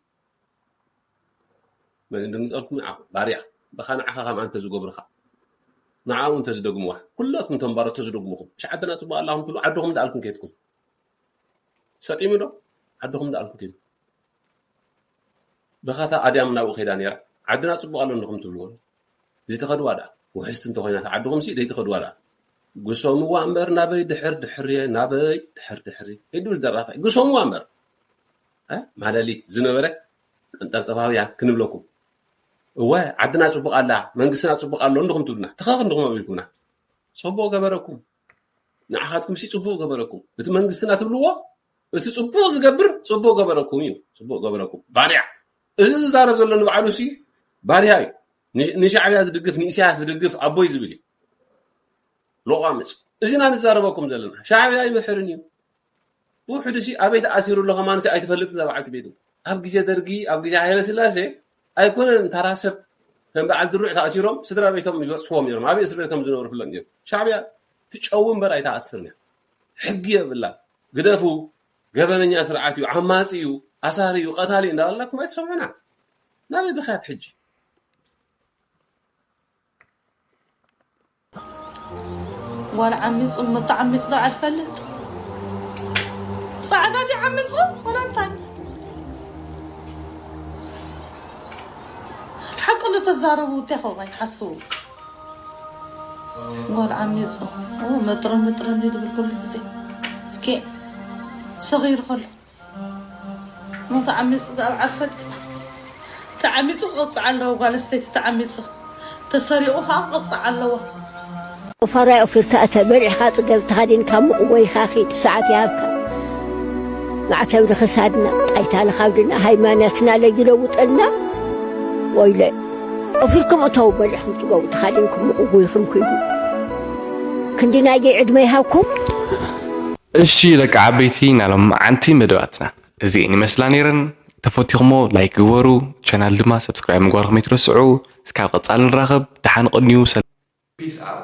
መን ድንግጠልኩም ንዓኹም ባርያ በኻ ንዓኻ ከም ኣንተ ዝገብሩኻ ንዓኡ እንተ ዝደግምዋ ኩላትኩም ተንባሮ ተዝደግሙኹም ሸዓተና ጽቡቅ ኣላኹም ትብሉ ዓድኹም እንዳኣልኩም ከይትኩም ሰጢሙ ዶ ዓድኹም እንዳኣልኩም ከይትኩም በኻታ ኣድያም ናብኡ ከይዳ ነይራ ዓድና ጽቡቅ ኣሎ እንድኹም ትብልዎ ዘይተኸድዋ ደኣ ውሕስቲ እንተኾይና ዓድኹም ሲ ዘይተኸድዋ ደኣ ግሶምዋ እምበር ናበይ ድሕር ድሕርየ ናበይ ድሕር ድሕሪ ይድብል ደራፋይ ግሶምዋ እምበር ማለሊት ዝነበረ ጠብጠባውያን ክንብለኩም እወ ዓድና ፅቡቅ ኣላ መንግስትና ፅቡቅ ኣሎ እንድኹም ትብሉና ተኸኽ እንድኹም ኣቢልኩምና ፅቡቅ ገበረኩም ንዓኻትኩም ሲ ፅቡቅ ገበረኩም እቲ መንግስትና ትብልዎ እቲ ፅቡቅ ዝገብር ፅቡቅ ገበረኩም እዩ ፅቡቅ ገበረኩም ባርያ እዚ ዝዛረብ ዘሎ ንባዕሉ ሲ ባርያ እዩ ንሻዕብያ ዝድግፍ ንኢሳያስ ዝድግፍ ኣቦይ ዝብል እዩ ሎቋምፅ እዚና ንዛረበኩም ዘለና ሻዕብያ ኣይምሕርን እዩ ውሕድ ሲ ኣበይ ተኣሲሩ ኣሎ ከማን ሲ ኣይትፈልጥ እዛ በዓልቲ ቤቱ ኣብ ግዜ ደርጊ ኣብ ግዜ ሃይለ ስላሴ ኣይኮነን ተራ ሰብ ከም በዓል ድሩዕ ተኣሲሮም ስድራ ቤቶም ይበፅሕዎም ነሮም ኣበይ እስር ቤት ከም ዝነበሩ ፍለጥ ነሩ ሻዕብያ ትጨው እምበር ኣይተኣስርን እያ ሕጊ የብላ ግደፉ ገበነኛ ስርዓት እዩ ዓማፂ እዩ ኣሳሪ እዩ ቀታሊ እንዳበልናኩም ኣይትሰምዑና ናበይ ብኽያት ሕጂ ጓል ዓሚፁ እሞ ተዓሚፁ ዶ ዓልፈልጥ ፃዕዳ ድዩ ዓሚፁ ወላ እንታይ ሓቂ ዶ ተዛረቡ እንታይ ኸው ኣይትሓስቡ ጓል ዓሚፁ መጥረ መጥረ እንዲ ዝብል ኩሉ ግዜ እስኪ ሰኺሩ ከሎ ሞት ዓሚፁ ኣብ ዓርፈት ተዓሚፁ ክቕፅዕ ኣለዎ ጓል ኣስተይቲ ተዓሚፁ ተሰሪቑ ከዓ ክቕፅዕ ኣለዎ ቁፋራይ ኦፊርካ እተ በሊዕኻ ፅገብ ተኻዲንካ ሙቕ ጎይኻ ኺድ ሰዓት ይሃብካ ማዕተብ ንኽሳድና ጣይታ ንኻብድና ሃይማኖትና ለይለውጠልና ወይለ ኦፊርኩም እተው በሊዕኹም ፅገቡ ተኻዲንኩም ሙቕ ጎይኹም ኪዱ ክንዲ ናይ ዕድመ ይሃብኩም እሺ ደቂ ዓበይቲ ናሎም መዓንቲ መደባትና እዚኤን ይመስላ ነይረን ተፈቲኹሞ ላይክ ግበሩ ቻናል ድማ ሰብስክራይብ ምግባርኩም ኣይትረስዑ እስካብ ቀፃል ንራኸብ ደሓን ቅንዩ ሰላም Peace out.